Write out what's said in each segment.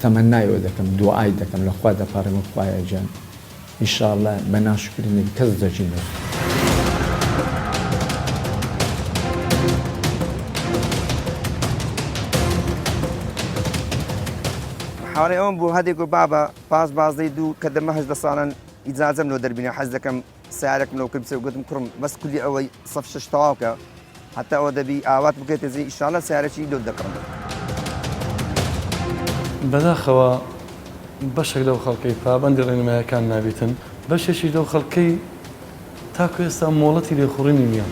تەمەنای ئەوە دەکەم دوعای دەکەم لە خوا دەپاڕێمەوە خوایە گیان ان شاء اللە بە ناشکری نەبی کەس جەرگی نەسوتێ. حاڵی ئەوەم بوو هەدێک و بابە پاش بازدەی دوو کە دەمە 18 ساڵان ئیجازەم لۆ دەربینە حەز دەکەم سیارەکم لۆ کرد بچێ گوتم کوڕم بەس کولی ئەوەی سەف شەش تەواو کە هەتا ئەوە دەبی ئاوات بکەیتە جێ ئیشاڵا سیارەکی لۆت دەکڕم. بەداخەوە بەشێک لەو خەڵکەی پابەندی ڕێنمایەکان نابیتن، بەشێکیش لەو خەڵکەی تاکو ئێستا مۆڵەتی لێخوڕینی نییە.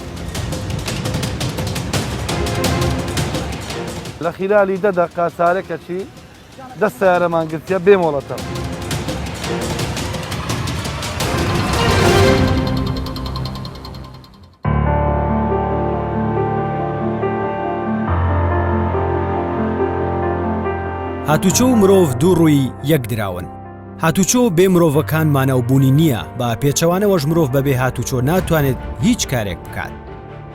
لە خیلالی دە دەقە چارەکەکی دە سەیارەمان گرتیە بێ مۆڵەتە. هاتوچۆ و مرۆڤ دوو ڕووی یەک دراون. هاتوچۆ بێ مرۆڤەکان مانا و بوونی نییە، بە پێچەوانەوەش مرۆڤ بەبێ هاتوچۆ ناتوانێت هیچ کارێک بکات.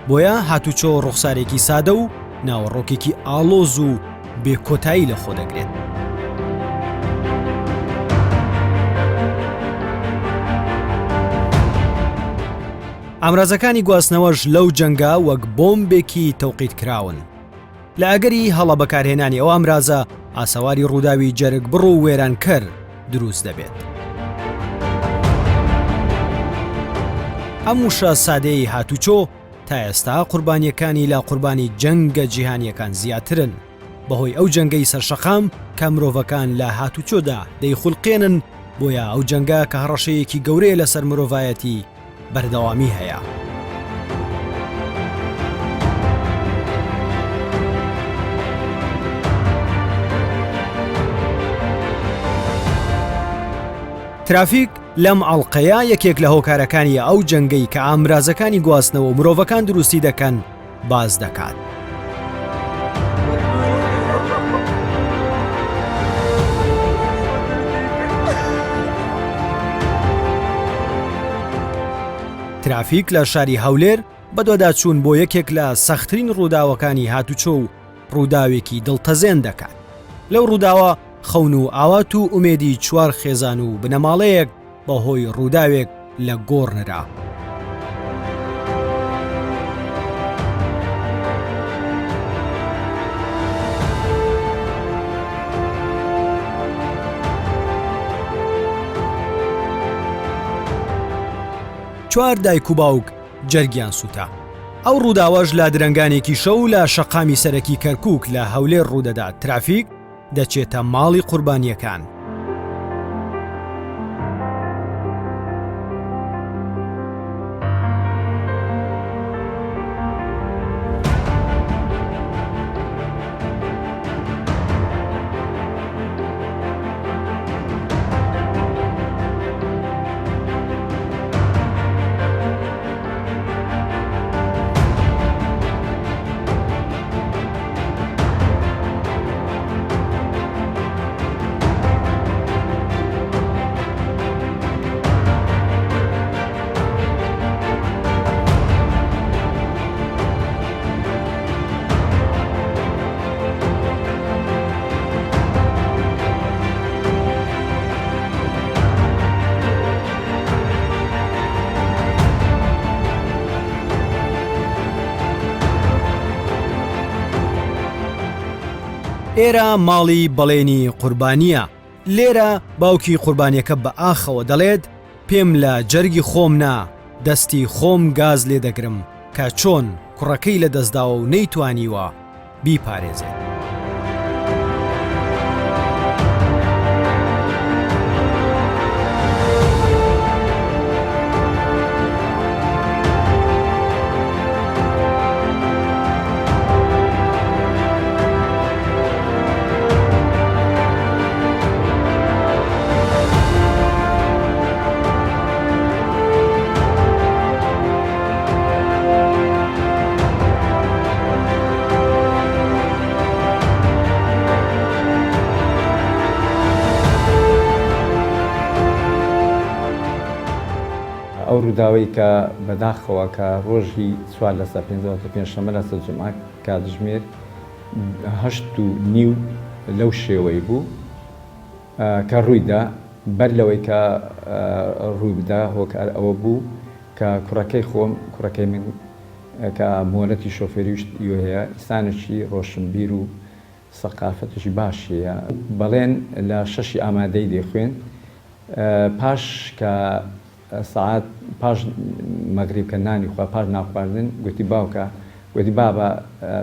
بۆیە هاتوچۆ ڕوخسارێکی سادە و ناوەڕۆکێکی ئاڵۆز و بێ کۆتایی لە خۆ دەگرێت. ئامرازەکانی گواستنەوەش لەو جەنگە وەک بۆمبێکی تەوقیت کراون. لە ئەگەری هەڵە بەکارهێنانی ئەو ئامرازە ئاسەواری ڕووداوی جەرگبڕ و وێرانکەر دروست دەبێت. ئەم وشە سادەیەی هاتوچۆ تا ئێستا قوربانیەکانی لە قوربانی جەنگە جیهانیەکان زیاترن بەهۆی ئەو جەنگەی سەرشەقام کە مرۆڤەکان لە هاتوچۆدا دەیخولقێنن بۆیە ئەو جەنگە کە هەڕەشەیەکی گەورەیە لەسەر مرۆڤایەتی بەردەوامی هەیە. ترافیک لەم ئەڵقەیە یەکێک لە هۆکارەکانی ئەو جەنگەی کە ئامرازەکانی گواستنەوە و مرۆڤەکان دروستی دەکەن باس دەکات. ترافیک لە شاری هەولێر بەدواداچوون بۆ یەکێک لە سەخترین ڕووداوەکانی هاتوچۆ و ڕووداوێکی دڵتەزێن دەکات. لەو ڕووداوە خەون و ئاوات و ئومێدی چوار خێزان و بنەماڵەیەک بەهۆی ڕووداوێک لە گۆڕ نرا. چوار دایک و باوک جەرگیان سووتا. ئەو ڕووداوەش لە درەنگانێکی شەو لە شەقامی سەرەکی کەرکووک لە هەولێر ڕوودەدات، ترافیک دەچێتە ماڵی قوربانییەکان. ئێرە ماڵی بەڵێنی قوربانییە. لێرە باوکی قوربانیەکە بە ئاخەوە دەڵێت، پێم لە جەرگی خۆم نا، دەستی خۆم گاز لێ دەگرم کە چۆن کوڕەکەی لەدەستداوە و نەیتوانیوە بیپارێزێت. ئەو ڕووداوەی کە بەداخەوە کە ڕۆژی چوار لەسەر پێنج واتە پێنجشەممە لەسەر جومعە کاتژمێر هەشت و نیو لەو شێوەی بوو. کە ڕوویدا بەر لەوەی کە ڕووی بدا هۆکار ئەوە بوو کە کوڕەکەی خۆم کوڕەکەی من کە مۆلەتی شۆفێری و شتی هەیە ئینسانێکی ڕۆشنبیر و سەقافەتێکی باشی هەیە بەڵێن لە شەشی ئامادەی دەیخوێند پاش کە سەعات پاش مەغریب کە نانی خوارد پاش نان خواردن گوتی باوکە گوتی بابە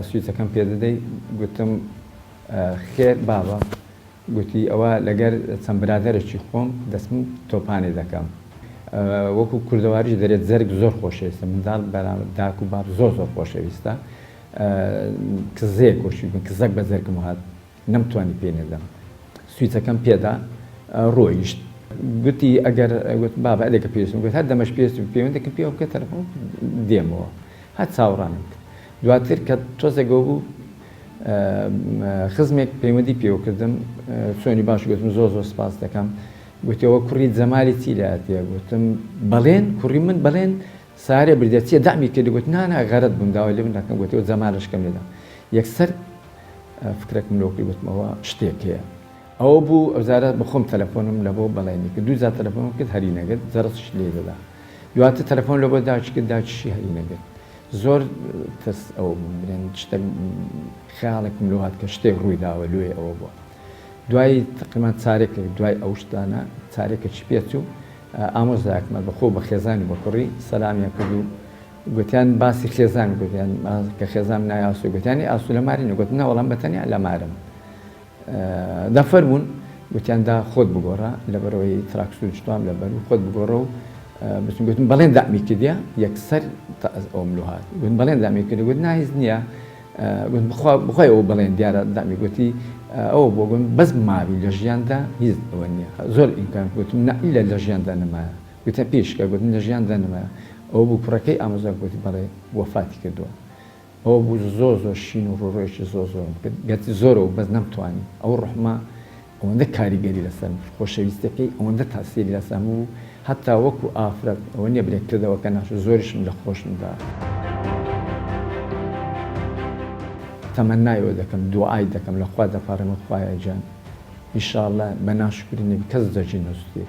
سویچەکەم پێ دەدەی گوتم خێر بابە گوتی ئەوە لەگەر چەند برادەرێکی خۆم دەچم تۆپانێ دەکەم وەکو کوردەواریش دەرێت جەرگ زۆر خۆشەویستە منداڵ بەرامبەر داک و باب زۆر زۆر خۆشەویستە کزەیەک کۆشی بوو کزەک بە جەرگم هات نەمتوانی پێی نەدەم سویچەکەم پێدا ڕۆیشت گوتی ئەگەر گوت بابە ئەلێکە پێویستم گوت هەر دەمەش پێویست پەیوەندێکم پێوە بکە تەلەفۆن دێمەوە هەر چاوەڕانم کرد دواتر کە تۆزێک گەوە بوو خزمێک پەیوەندی پێوە کردم چۆنی باش گوتم زۆر زۆر سپاس دەکەم گوتەوە کوڕی جەمالی چی لاتیە گوتم بەڵێن کوڕی من بەڵێن سارێ بردە چیە دەعمی کردی گوت نا نا غەرەت بووم داوای لێ نەکەم گوتەوە جەمالشکەم لێدا یەکسەر فکرەکم لۆ کرد گوتمەوە شتێک هەیە ئەوە بوو ئەوجارە بەخۆم تەلەفۆنم لەبۆ بەڵێنی کرد دووجار تەلەفۆنم کرد هەری نەگرت جەرەسیش لێ دەدا دواتر تەلەفۆن لەبۆ داکی کرد داکیشی هەری نەگرت زۆر ترس ئەوە بووم برێن شتێک خەیاڵێکم لۆ هات کە شتێک ڕووی داوە لۆیە ئەوە بووە دوای تقریبان چارێکێک دوای ئەو شتانە چارێکێکی پێچوو ئامۆزایەکمان بە خۆ بە خێزانی بە کوڕی سەلامیان کرد و گوتیان باسی خێزان گوتیان کە خێزان نای ئاسو گوتیانی ئاسو لە ماری نەگوت نەوەڵام بە تەنیا لە مارم دەفەرموون گوتیان دا خۆت بگۆڕە لەبەرەوەی تراکسوور شتوام لەبەر و خۆت بگۆڕە و بچم گوتم بەڵێن دامی کردیا یەکسەر ئەوم لۆ هات گوتم بەڵێن دامی کرد گوت نا هیچ نییە گوتم بخوا بخوای ئەو بەڵێن دیارە دامی گوتی ئەوە بۆ گوتم بەس ماوی لە ژیاندا هیچ ئەوە نییە زۆر ئیمکان گوتم نا ئیلا لە ژیاندا نەمایە گوتیان پێشکە گوتم لە ژیاندا نەمایە ئەوە بوو کوڕەکەی ئامۆزا گوتی بەڵێ وەفاتی کردووە ئەوە بوو زۆر زۆر شین و ڕۆڕۆیەکی زۆر زۆرم کرد گەرچی زۆرەوە بەس نەمتوانی ئەو ڕوحمە ئەوەندە کاریگەری لەسەرم کرد خۆشەویستیەکەی ئەوەندە تاسیری لەسەرم بوو هەتا وەکو ئافرەت ئەوە نیە برێ کردەوەکە ناش زۆریشم لە خۆشم دا تەمەنای ئەوە دەکەم دوعای دەکەم لە خوا دەپاڕێمەوە خوایە گیان ان شاء اللە بە ناشکری نەبی کەس دەرگی نەسوتێ.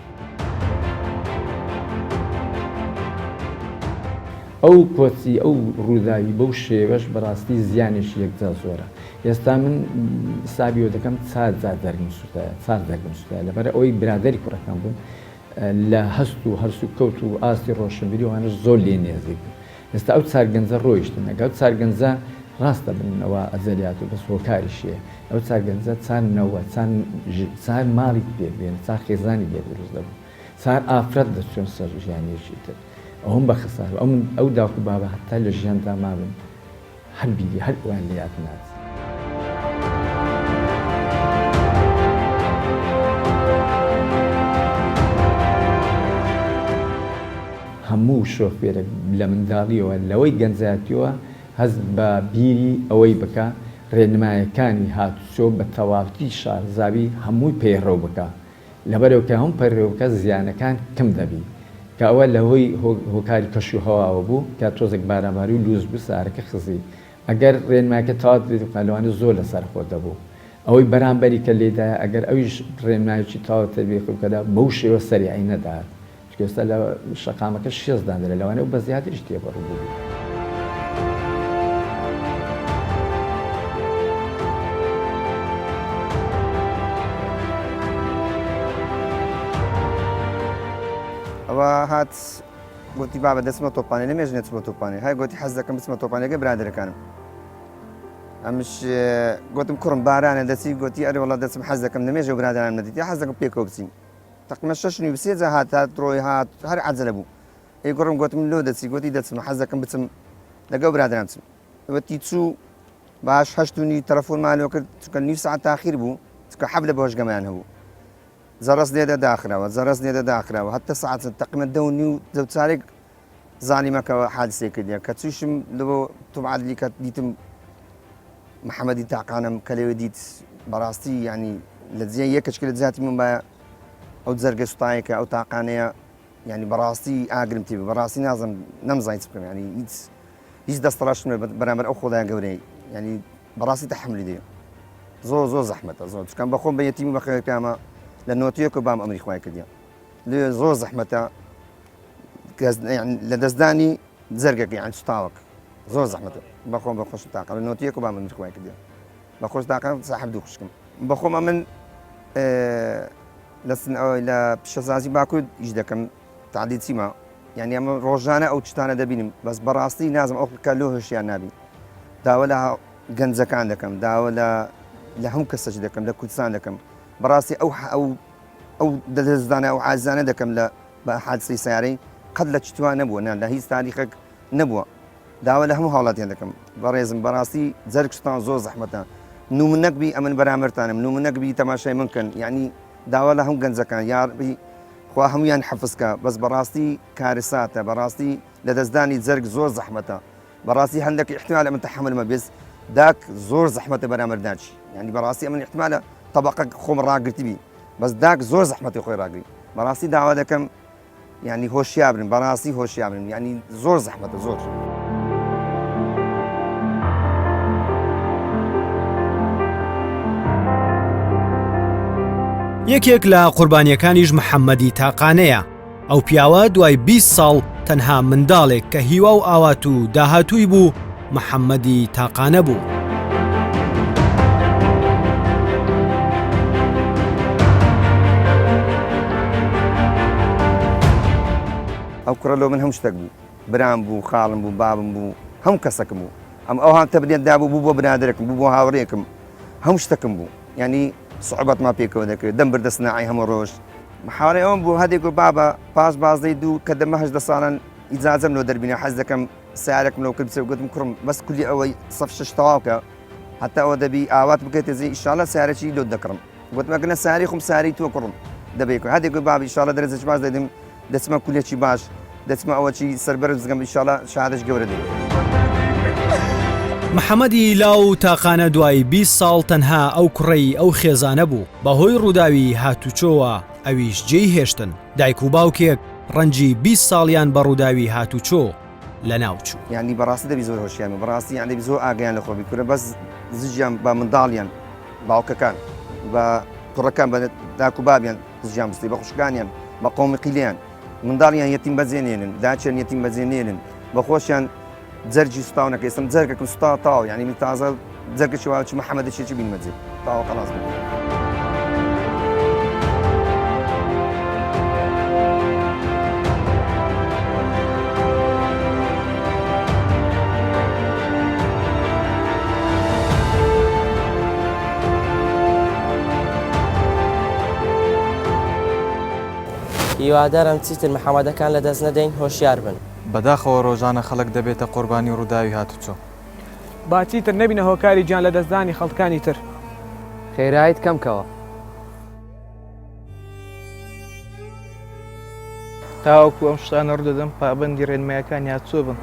ئەو کۆچی ئەو ڕووداوی بەو شێوەش بەڕاستی زیانێکی یەکجار زۆرە ئێستا من حسابی ئەوە دەکەم چار جار دەرگم سوتایە چار دەرگم سوتایە لەبەر ئەوەی برادەری کوڕەکەم بوون لە هەست و هەرس و کەوت و ئاستی ڕۆشنبیری وانە زۆر لێ نێزیک بوو ئێستا ئەو چار گەنجە ڕۆیشتن ئەگە ئەو چار گەنجە ڕاستە بن ئەوە ئەجەلیات و بەس هۆکاریش هەیە ئەو چار گەنجە چار نەوە چار چار ماڵی پێک دێن چار خێزانی لێ دروست دەبوو چار ئافرەت دەچوون سەر ژیانێکی تر ئەوم بە خەسار ئەو من ئەو داک و بابە هەتا لە ژیاندا مابن هەر بیری هەر ئەویان لە یاد ناچێت. هەموو شۆفێرێک لە منداڵیەوە لەوەی گەنجایەتیەوە هەست بە بیری ئەوەی بکا رێنمایەکانی هاتوچۆ بە تەواوتی شارەزاوی هەمووی پەیڕەو بکا لەبەرئەوە کە هەموو پەیڕەو بکا زیانەکان کەم دەبی کە ئەوە لە هۆی هۆکاری کەش و هەواوە بوو کە تۆزێک بارانباری و لوس بوو سارەکە خزی ئەگەر رێنمایەکە تەواو بکا لەوانەیە زۆر لەسەر خۆ دەبوو ئەوەی بەرامبەری کە لێیدایە ئەگەر ئەویش رێنمایەکی تەواو تەبیق بکەدا بەو شێوە سەریعی نەدەهات چونکە ئێستا لە شەقامەکە شێست دانرا لەوانەیە ئەو بە زیاتریش تێپەڕ بووبێ. ئەوە هات گوتی بابە دەچمە تۆپانێ لەمێژ نەچمە تۆپانێ های گوتی حەز دەکەم بچمە تۆپانەکە برادەرەکانم ئەمش گوتم کوڕم بارانە دەچی گوتی ئەرێ وەڵا دەچم حەز دەکەم لەمێژە برادەرانم نەدیت حەز دەکەم پێکەوە بچین تەقمە شەش نیو سێ جا هات هات ڕۆی هات هەر عەجەلە بوو ئەی گوڕم گوتم لۆ دەچی گوتی دەچم حەز دەکەم بچم لەگەڵ برادەران بچم وتی چوو باش هەشت و نیو تەلەفۆنمان لۆ کرد چونکە نیو سەعات تاخیر بوو چونکە حەفلە بۆش گەمەیان هەبوو جەرەس لێدە داخراوە جەرەس لێدە داخراوە هەتە سەعات تەقمە دە و نیو دە و چارێک زانیمە کە حادسێ کردیە کە چووشم لەبۆ توم عادلی کە دیتم محەممەدی تاقانم کە لەوێ دیت بەڕاستی ینی لە جێ یەکەچکە لە جیاتی من باە ئەو جەرگە سوتایەکە ئەو تاقانەیە ینی بەڕاستی ئاگرم تێ بەڕاستی نازم نەمزانانی چ بکەم ینی هیچ هیچ دەستڕاشتم بەرامبەر ئەو خۆدای گەورەی ینی بەڕاستی تەحملی دێ زۆر زۆر زەحمەتە زۆر چکەم بەخۆم بە یەتیمی بەخێرکامە. لە نۆتیەک و بام ئەمری خوای کردیە لێ زۆر زەحمەتە لە دەستدانی جەرگەکە یان سوتاوەک زۆر زەحمەتە بەخۆم بە خۆش تاقە لە نۆتیەک و بام ئەمری خوای کردیە بە خۆش تاقە ساحب دوو خوشکم بەخۆم ئەمن لە لە پیشەسازی باکوور ئیش دەکەم تعدیل چیمە یعنی ئەمە ڕۆژانە ئەو شتانە دەبینم بەس بەڕاستی نازم ئەو خەڵکە لۆ هۆشیان نابی داوا لە گەنجەکان دەکەم داوا لە لە هەموو کەسەش دەکەم لە کوردستان دەکەم بەڕاستی ئەو ئەو ئەو دەدەستدانە ئەو عازانە دەکەم لە بە حادسەی سیارەی قەت لە چتوان نەبووە نا لە هیچ تاریخێک نەبووە داوا لە هەموو هاوڵاتیان دەکەم بەڕێزم بەڕاستی جەرگ شتان زۆر زەحمەتە نمونەک بی ئەمن بەرامبەرتانم نمونەک بی تەماشای من کەن یعنی داوا لە هەموو گەنجەکان یاڕبی خوا هەموویان حەفز کا بەس بەڕاستی کارەساتە بەڕاستی لەدەستدانی جەرگ زۆر زەحمەتە بەڕاستی هەندێک احتمال من تحمل مە بێس داک زۆر زەحمەتە بەرامبەر داچی یعنی بەڕاستی ئەمن احتمالە طبقە خۆم ڕاگرتی بی بەس داک زۆر زەحمەتی خۆی ڕاگری بەڕاستی داوا دەکەم یعنی هۆشیار بن بەڕاستی هۆشیار بن یعنی زۆر زەحمەتە زۆر. یەکێک لە قوربانیەکانیش محەممەدی تاقانەیە ئەو پیاوە دوای 20 ساڵ تەنها منداڵێک کە هیوا و ئاوات و داهاتووی بوو محەممەدی تاقانە بوو. ئەو کوڕە لۆ من هەموو شتێک بوو برام بوو خاڵم بوو بابم بوو هەموو کەسەکم بوو ئەم ئەوهام تەبلیت دابوو بوو بۆ برادەرەکم بوو بۆ هاوڕێکم هەموو شتەکم بوو یعنی سوعبەتمان پێکەوە دەکرد دەم بردە سناعی هەموو ڕۆژ محاوەرەی ئەوم بوو هەدێک و بابە پاش بازدەی دوو کە دەمە 18 ساڵان ئیجازەم لۆ دەربینە حەز دەکەم سیارێکم لەو کرد بچێ گوتم کوڕم بەس کولی ئەوەی سەف شش تەواو کە هەتا ئەوە دەبی ئاوات بکەیتە زی ئیشاڵە سیارەکی لۆت دەکڕم گوتم ئەگەر نە سیارەی خۆم سیارەی تۆ کوڕم دەبێ کوڕ هەدێک گوت بابی ئیشاڵە دەرەجەی باش دەدەم دەچمە کولێکی باش دەچمە ئەوەچی سەربەرز بگەم ئیشاڵە شەهادەش گەورە دەبێ. محەمەدی لاو تاقانە دوای 20 ساڵ تەنها ئەو کوڕەی ئەو خێزانە بوو بەهۆی ڕووداوی هاتوچۆوە ئەویش جێی هێشتن دایک و باوکێک ڕەنجی 20 ساڵیان بە ڕووداوی هاتوچۆ لەناو چوو. یانی بەڕاستی دەبی زۆر هۆشیار بن بەڕاستی یان دەبی زۆر ئاگایان لە خۆ بی کورە بەس زجیان بە منداڵیان باوکەکان بە کوڕەکان بە داک و بابیان زجیان بستی بە خوشکانیان بە قومی قیلیان منداڵیان یەتیم بەجێ نێنن داچیان یەتیم بەجێ نێنن بە خۆشیان جەرگی سوتاو نەکە ئێستم جەرگەکم سوتا تاو یعنی من تازە جەرگەکی وا چ محەممەدە چێکی بینمە جێ تاوە خەڵاس بوو. هیوادارم چیتر محەمەدەکان لەدەست نەدەین هۆشیار بن. بەداخەوە ڕۆژانە خەڵک دەبێتە قوربانی ڕووداوی هاتوچۆ. با چیتر نەبینە هۆکاری گیان لەدەستدانی خەڵکانی تر. خێرایت کەم کەوە. تاوەکو ئەم شتانە ڕوودەدەن پابەندی ڕێنمایەکانی هاتوچۆ بن.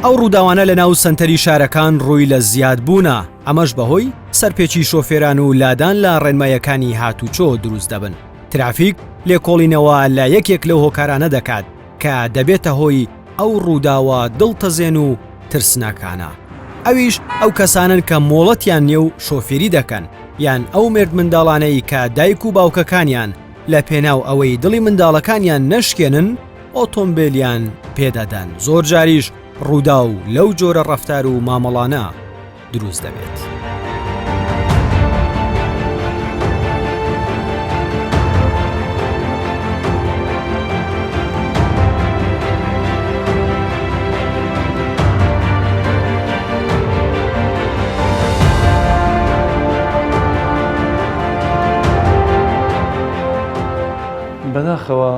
ئەو ڕووداوانە لە ناو سەنتەری شارەکان ڕووی لە زیادبوونە، ئەمەش بەهۆی سەرپێچی شۆفێران و لادان لە ڕێنمایەکانی هاتوچۆ دروست دەبن. ترافیک لێکۆڵینەوە لە یەکێک لەو هۆکارانە دەکات کە دەبێتە هۆی ئەو ڕووداوە دڵتەزێن و ترسناکانە ئەویش ئەو کەسانن کە مۆڵەتیان نییە و شۆفێری دەکەن یان ئەو مێردمنداڵانەی کە دایک و باوکەکانیان لە پێناو ئەوەی دڵی منداڵەکانیان نەشکێنن ئۆتۆمبیلیان پێدەدەن زۆر جاریش ڕووداو لەو جۆرە ڕەفتار و مامەڵانە دروست دەبێت. بەداخەوە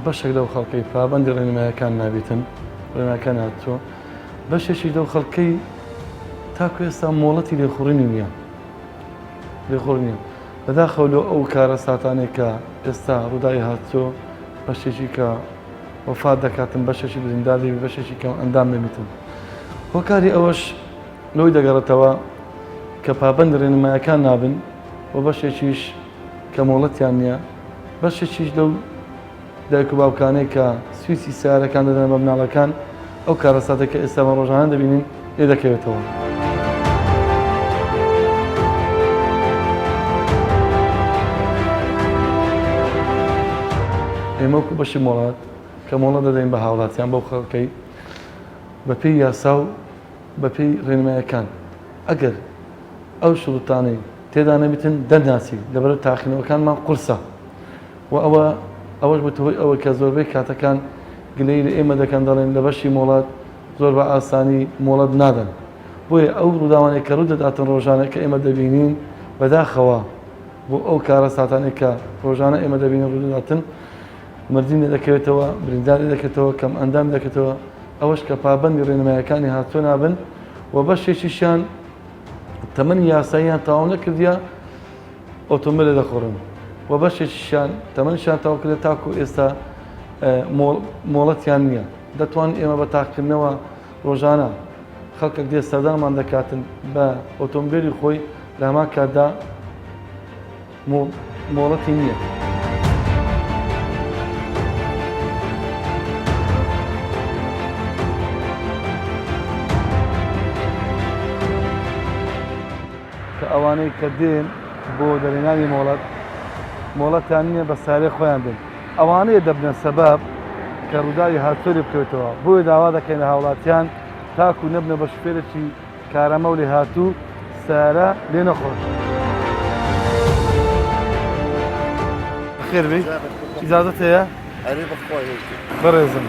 بەشێک لەو خەڵکەی پابەندی ڕێنمایەکان نابیتن ڕێنمایەکان هاتووە بەشێکی لەو خەڵکەی تاکو ئێستا مۆڵەتی لێخوڕینی نییە لێخوڕ نییە بەداخەوە لۆ ئەو کارەساتانەی کە ئێستا ڕووداوی هاتووە بەشێکی کە وەفات دەکاتن بەشێکی بریندار دەبی بەشێکی کەم ئەندام دەبیتن هۆکاری ئەوەش لۆی دەگەڕێتەوە کە پابەند ڕێنمایەکان نابن و بەشێکیش کە مۆڵەتیان نییە بەشێکیش لەو دایک و باوکانەی کە سویچی سەیارەکان دەدەن بە مناڵەکان. ئەو کارەساتەی کە ئێستا بە ڕۆژانە دەبینین لێ دەکەوێتەوە. ئێمە وەکو بەشی مۆڵەت کە مۆڵەت دەدەین بە هاوڵاتیان بەو خەڵکەی بەپێی یاسا و بەپێی ڕێنمایەکان ئەگەر ئەو شروتانەی تێدا نەبیتن دەرناچی لەبەر تاقینەوەکانمان قورسە و ئەوە ئەوەش بووتە هۆی ئەوەی کە زۆربەی کاتەکان گلەیی لە ئێمە دەکەن دەڵێن لە بەشی مۆڵەت زۆر بە ئاسانی مۆڵەت نادەن بۆیە ئەو ڕووداوانەی کە ڕوو دەداتن ڕۆژانە کە ئێمە دەبینین بەداخەوە بۆ ئەو کارەساتانەی کە ڕۆژانە ئێمە دەبینین ڕوو دەداتن مردن لێ دەکەوێتەوە بریندار لێ دەکەوێتەوە کەم ئەندام دەکەوێتەوە ئەوەش کە پابەندی ڕێنمایەکانی هاتووە نابن و بەشێکیشیان تەمەنی یاساییان تەواو نەکردیە ئۆتۆمبێل دەخۆڕن و بەشێکیشیان تەمەنیشیان تەواو کردە تاکو ئێستا مۆڵەتیان نییە دەتوان ئێمە بە تاقیکردنەوە ڕۆژانە خەڵکێک دێ سەردانمان دەکاتن بە ئۆتۆمبێلی خۆی لە هەمان کاتدا مۆڵەتی نییە. کە ئەوانەی کە دێن بۆ دەرهێنانی مۆڵەت مۆڵەتیان نییە بە سارێ خۆیان دێن ئەوانەیە دەبنە سەبەب کە ڕووداوی هاتوچۆ لێ بکەوێتەوە بۆیە داوا دەکەین لە هاوڵاتیان تاکو نەبنە بە شوفێرێکی کارامە و لێهاتوو سەیارە لێ نەخۆن. بەخێر بێی ئیجازەت هەیە؟ ئەرێ بەخوا هەیە. بەڕێزم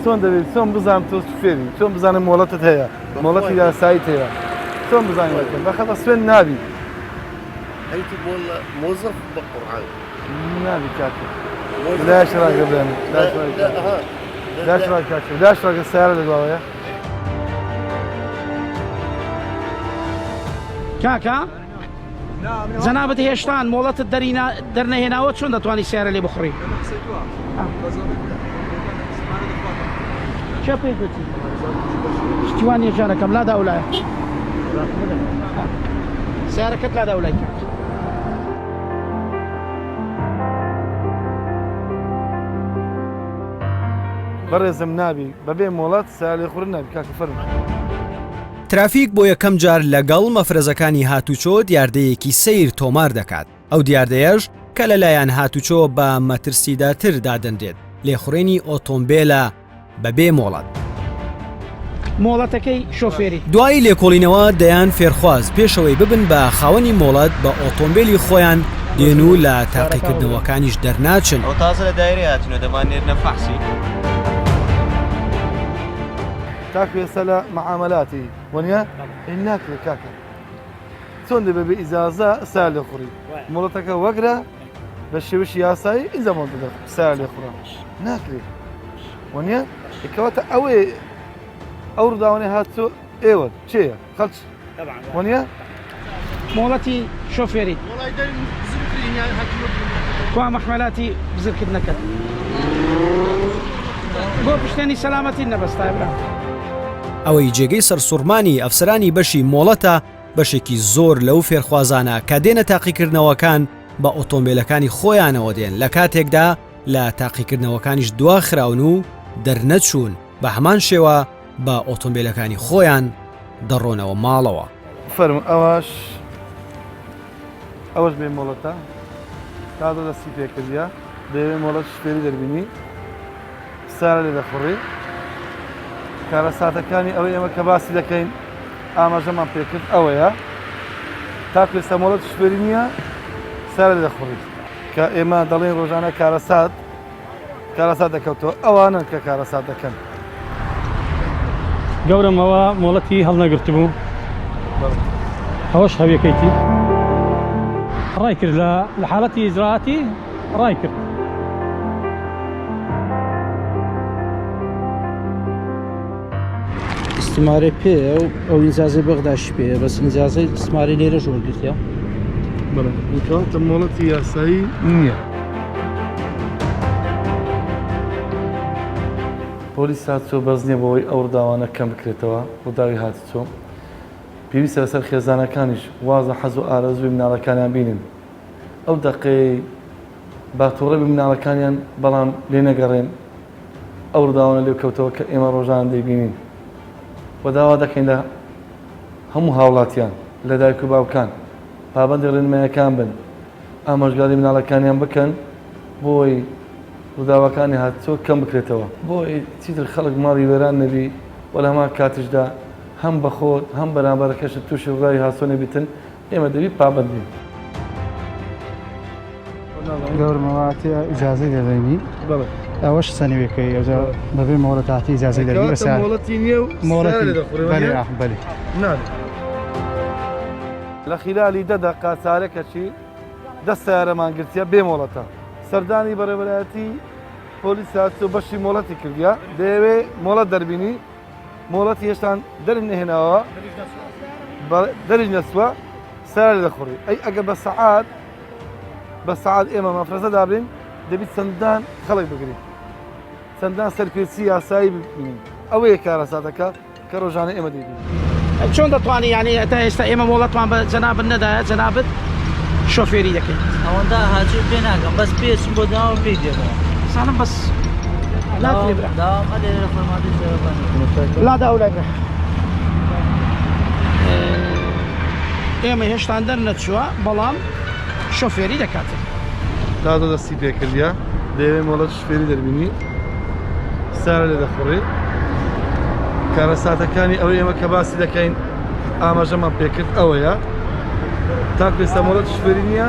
چۆن دەبێت چۆن بزانم تۆ فێری چۆن بزانم مۆڵەتت هەیە مۆڵەتی یاساییت هەیە چۆن بزانم بەخە بە سوێن نابی ئەیت بۆ مۆزەف بە قورعان نابی کاکە لاش ڕاگە بێن لاش ڕاگە لاش ڕاگە لاش ڕاگە سیارە لە دواوەیە کاکە جەنابت هێشتان مۆڵەتت دەرینا دەرنەهێناوە چۆن دەتوانی سیارە لێ بخوڕی کێ پێی گوتی شتی وا نییە ژیانەکەم لادا ئەولایە سیارەکەت لادا ئەولای کاک بەڕێزم نابی بەبێ مۆڵەت سیارە لێخوڕن نابی کاکە فەرموو. ترافیک بۆ یەکەم جار لەگەڵ مەفرەزەکانی هاتوچۆ دیاردەیەکی سەیر تۆمار دەکات، ئەو دیاردەیەش کە لەلایەن هاتوچۆ بە مەترسیدارتر دادەنرێت، لێخوڕینی ئۆتۆمبێلە بەبێ مۆڵەت. مۆڵەتەکەی شۆفێری. دوای لێکۆڵینەوە دەیان فێرخواز پێشەوەی ببن بە خاوەنی مۆڵەت بە ئۆتۆمبێلی خۆیان دێن و لە تاقیکردنەوەکانیش دەرناچن. ئەوە تازە لە دایرەی هاتینەوە دەمان نێرنە فەحسی. تاکو ئێستا لە مەعامەلاتی وەنیە ئەی ناکرێ کاکە چۆن دەبێ بە ئیجازە سار لێ خوڕی مۆڵەتەکە وەگرە بە شێوەشی یاسایی ئینجا مۆڵەت بدە سار لێ خوڕە ناکرێ وەنیە کەواتە ئەوەی ئەو ڕووداوانەی هاتوو ئێوە چێە خەڵک وەنیە مۆڵەتی شۆفێری کوا مەخمەلاتی بزرکردنەکەت بۆ پشتێنی سەلامەتی نەبەستای برا. ئەوەی جێگەی سەرسوڕمانی ئەفسەرانی بەشی مۆڵەتە، بەشێکی زۆر لەو فێرخوازانە کە دێنە تاقیکردنەوەکان بە ئۆتۆمبێلەکانی خۆیانەوە دێن لە کاتێکدا لە تاقیکردنەوەکانیش دواخراون و دەرنەچوون بە هەمان شێوە بە ئۆتۆمبیلەکانی خۆیان دەڕۆنەوە ماڵەوە. فەرموو ئەوەش ئەوەش بێ مۆڵەتە تازە دەستی پێکردە دەیەوێ مۆڵەت شپێری دەربینی سارە لێ دەخوڕی کارەساتەکانی ئەوەی ئێمە کە باسی دەکەین ئاماژەمان پێکرد ئەوەیە تاکو ئێستا مۆڵەت شپێری نییە سارە لێ دەخوڕی کە ئێمە دەڵێن ڕۆژانە کارەسات کارەسات دەکەوتەوە ئەوانەن کە کارەسات دەکەن. گەورەم ئەوە مۆڵەتی هەڵنەگرتبوو ئەوەش هەویەکەیتی ڕای کرد لە حاڵەتی ئیجرائاتی ڕای کرد. ئیستمارەی پێیە و ئەو ئینجازەی بەغداشی پێیە بەس ئینجازەی ئیستمارەی لێرەش وەرگرتیە. بەڵێ کەواتە مۆڵەتی یاسایی نییە. پۆلیس هاتوچۆ بەس نییە بۆ ئەوەی ئەو ڕووداوانە کەم بکرێتەوە، ڕووداوی هاتوچۆ پێویستە لەسەر خێزانەکانیش واز لە حەز و ئارەزووی مناڵەکانیان بینن ئەو دەقەیەی با توڕە بن مناڵەکانیان بەڵام لێ نەگەڕێن. ئەو ڕووداوانە لێ کەوتەوە کە ئێمە ڕۆژانە دەیبینین و داوا دەکەین لە هەموو هاوڵاتیان، لە دایک و باوکان پابەندی ڕێنمایەکان بن، ئامۆژگاری مناڵەکانیان بکەن بۆی ڕووداوەکانی هاتوچۆ کەم بکرێتەوە، بۆی چیتر خەڵک ماڵی وێران نەبی و لە هەمان کاتیشدا هەم بە خۆت هەم بەرامبەرەکەشت تووشی ڕووداوی هاتوچۆ نەبیتن، ئێمە دەبی پابەند بین. گەورم واتە ئیجازەی دەدەینی ئەوەش سەنوێکەی ئەوجا بەبێ مۆڵەت هاتی ئیجازەی دەدەینی بەس مۆڵەتی نییە و مۆڵەتی دەخورێ بەلێ ئاخ بەلێ نابێ. لە خیلالی دە دەقە چارەکەکی دە سەیارەمان گرتیە بێ مۆڵەتە. سەردانی بەڕێوەبەرایەتی پۆلیس هاتوو بەشی مۆڵەتی کردیە دەیەوێ مۆڵەت دەربینی مۆڵەتی هێشتان دەرم نەهێناوە دەریش نەچووە سەیارە لێ دەخوڕی ئەی ئەگەر بە سەعات بە سەعات ئێمە مەفرەزە دابین دەبیت چەندان خەڵک بگرین چەندان سەرپێچی یاسایی ببینین ئەوەیە کارەساتەکە کە ڕۆژانە ئێمە دەیبینین. چۆن دەتوانی یانی تا ئێستا ئێمە مۆڵەتمان بە جەنابت نەدایە جەنابت شۆفێری دەکەیت. ئەوەندە هاچوو پێ ناگەم بەس پێچم بۆ داوە پێی دێمەوە. سالم بەس ناکرێ برا. داوام ئەلێرە لە فەرماندەی زێڕەڤانی. لادا ئەو لای برا. ئێمە هێشتان دەرنەچووە بەڵام شۆفێری دەکات. تازە دەستی پێکردە دەیەوێ مۆڵەت شوفێری دەربینی سارە لێ دەخوڕی کارەساتەکانی ئەوەی ئێمە کە باسی دەکەین ئاماژەمان پێکرد ئەوەیە تاکو ئێستا مۆڵەت شوفێری نییە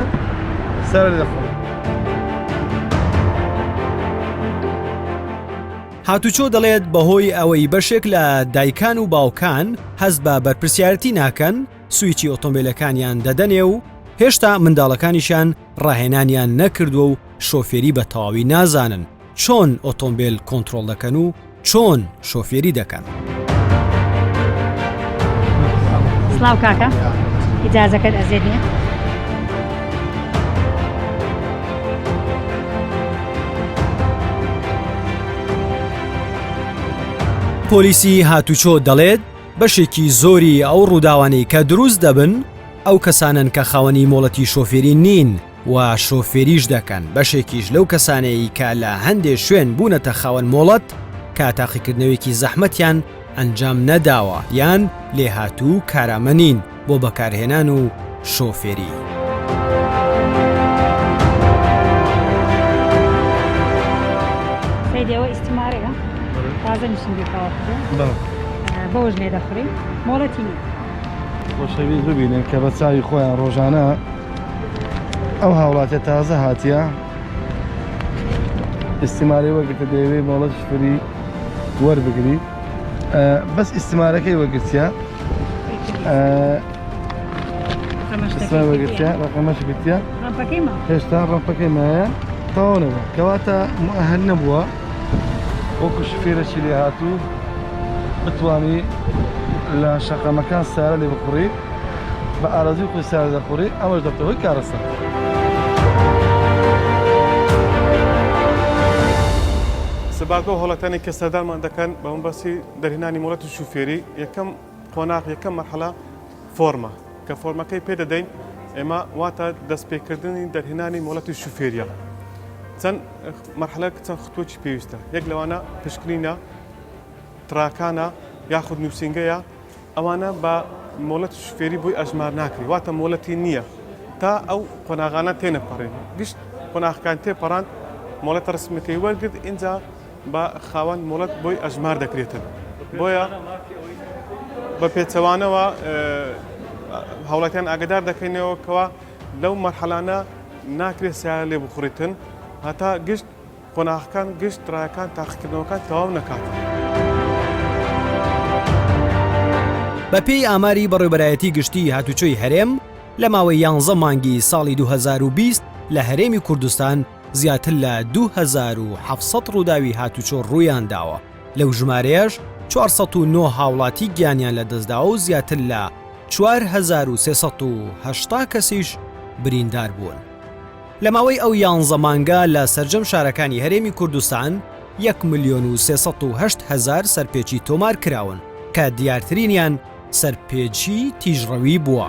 سارە لێ دەخوڕی. هاتوچۆ دەڵێت بەهۆی ئەوەی بەشێک لە دایکان و باوکان هەست بە بەرپرسیارەتی ناکەن سویچی ئۆتۆمبیلەکانیان دەدەنێ و هێشتا منداڵەکانیشیان ڕاهێنانیان نەکردووە و شۆفێری بە تەواوی نازانن چۆن ئۆتۆمبیل کۆنترۆڵ دەکەن و چۆن شۆفێری دەکەن. سڵاو کاکە ئیجازەکەت ئەزێت نییە؟ پۆلیسی هاتوچۆ دەڵێت بەشێکی زۆری ئەو ڕووداوانەی کە دروست دەبن ئەو کەسانەن کە خاوەنی مۆڵەتی شۆفێری نین و شۆفێریش دەکەن، بەشێکیش لەو کەسانەی کە لە هەندێ شوێن بوونەتە خاوەن مۆڵەت کە تاقیکردنەوەیەکی زەحمەتیان ئەنجام نەداوە یان لێهاتوو و کارامە نین بۆ بەکارهێنان و شۆفێری. سەیدی ئەوە ئیستیمارەیە تازە نووسینگەی تەواو کردووە بەوەش لێ دەخوڕی مۆڵەتی نییە. خۆشەویست ببینن کە بە چاوی خۆیان ڕۆژانە ئەو هاوڵاتیە تازە هاتیە ئیستیمارەی وەرگرتە دەیەوێت مۆڵەت شفری وەربگری بەس ئیستیمارەکەی وەرگرتیە وەرگرتیە ڕقەمەش گرتیە هێشتا ڕەمپەکەی مایە تەواو نەبووە کەواتە مؤهل نەبووە وەکو شفێرەکی لێهاتوو بتوانی لە شەقامەکان سارە لێ بخوڕی بە ئارەزوی خۆی سارە دەخوڕی ئەمەش دەبتە هۆی کارەسات. سەبارەت بەو هاوڵاتیانەی کە سەردانمان دەکەن بە مەبەستی دەرهێنانی مۆڵەتی شوفێری، یەکەم قۆناغ، یەکەم مەرحەلە فۆرمە، کە فۆرمەکەی پێ دەدەین ئێمە واتە دەستپێکردنی دەرهێنانی مۆڵەتی شوفێریە. چەند مەرحەلەک چەند خطوەکی پێویستە، یەک لەوانە پشکنینە، تراکانە یاخود نووسینگەیە، ئەوانە بە مۆڵەتی شوفێری بۆی ئەژمار ناکرێت، واتە مۆڵەتی نییە تا ئەو قۆناغانە تێنەپەڕێن، گشت قۆناغەکان تێپەڕاند مۆڵەتە ڕەسمیەکەی وەرگرت ئینجا بە خاوەن مۆڵەت بۆی ئەژمار دەکرێتن، بۆیە بە پێچەوانەوە هاوڵاتیان ئاگدار دەکەینەوە کەوا لەو مەرحەلانە ناکرێت سیارە لێ بخوڕیتن هەتا گشت قۆناغەکان گشت ڕایەکان تاقیکردنەوەکان تەواو نەکات. بەپێی ئاماری بەڕێوبەرایەتی گشتیی هاتوچۆی هەرێم، لە ماوەی یانزە مانگی ساڵی 2020 لە هەرێمی کوردستان زیاتر لە 2700 ڕووداوی هاتوچۆ ڕوویانداوە، لەو ژمارەیەش 409 هاوڵاتی گیانیان لەدەستداوە و زیاتر لە 4380 کەسیش بریندار بوون. لە ماوەی ئەو یانزە مانگە لە سەرجەم شارەکانی هەرێمی کوردستان یەک ملیۆن و 308 هەزار سەرپێچی تۆمار کراون کە دیارترینیان سەرپێچی تیژڕەوی بووە.